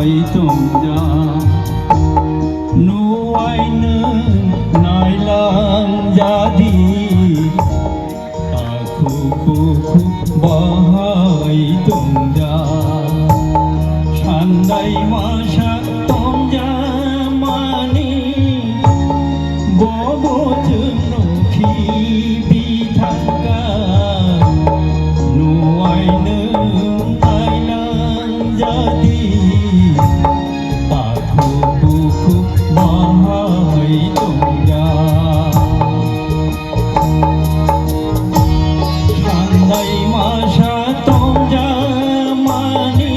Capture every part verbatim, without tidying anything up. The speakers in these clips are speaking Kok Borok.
Bai tongja, nuwai nwng nailang jadi, takhuk bukhuk bahai tongja, sandai masa tongja mani, bobo chwng nukhi bithangka, nuwai nwng nailang jadi, takhuk bukhuk bahai tongja. Sandai masa tongja mani,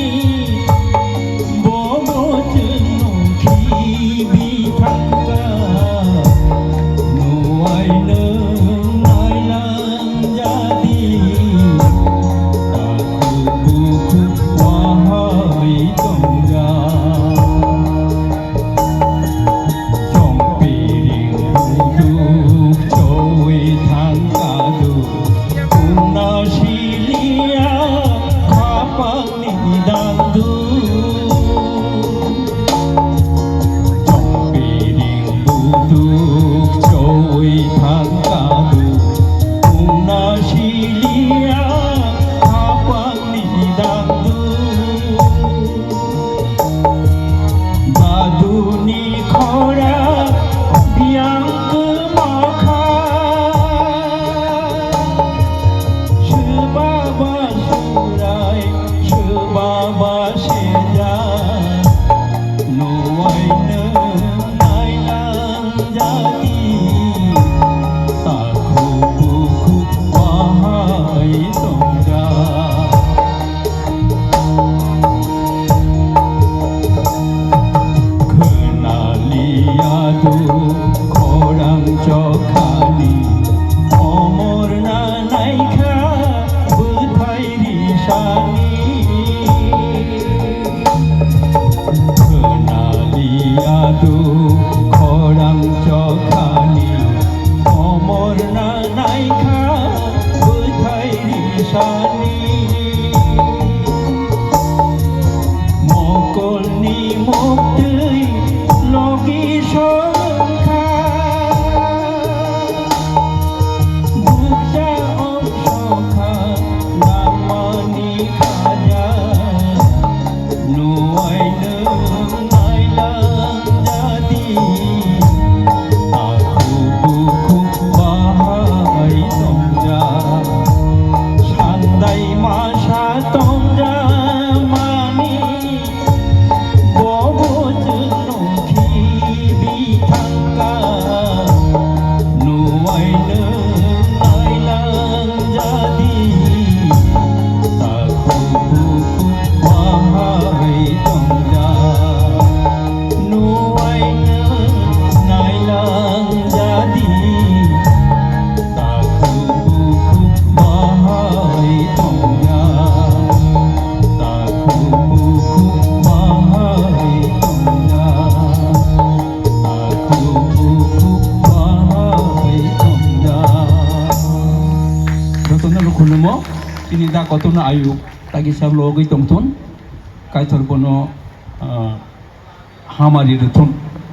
bobo chwng nukhi bithangka, nuwai nwng nailang jadi, takhuk bukhuk wahai tongja. Chongpiring buduk chowi thangkadu, pungna siliya khapangni dangdu. Chongpiring buduk chowi thangkadu, pungna siliya khapangni dangdu. Baduni khora biyang kwmakha, swbaba surai, swbaba seja, nuwai nwng nailang jadi, takhuk bukhuk wahai tongja. Khwnaliya do khorang chokhani, omor na naikha bwthai risani. Khwnaliya do khorang chokhani, omor na naikha bwthai risani. Mokolni moktwi logi songkha, bukcha ongkha nangmani khaja. Nuwai nwng nailang jadi, takhuk bukhuk bahai tongja, sandai masa tongja mani, bobo chwng nukhi bithangka, nuwai nwng nailang jadi, takhuk bukhuk wahai tongja, nuwai nwng nailang jadi, takhuk bukhuk bahai tongja, takhuk bukhuk bahai tongja, takhuk bukhuk bahai tongja. Jotono khulumo, chini da kotorno ayuk tagisa logwi tongthun, Kaitor bono, ah, hamari rwthun.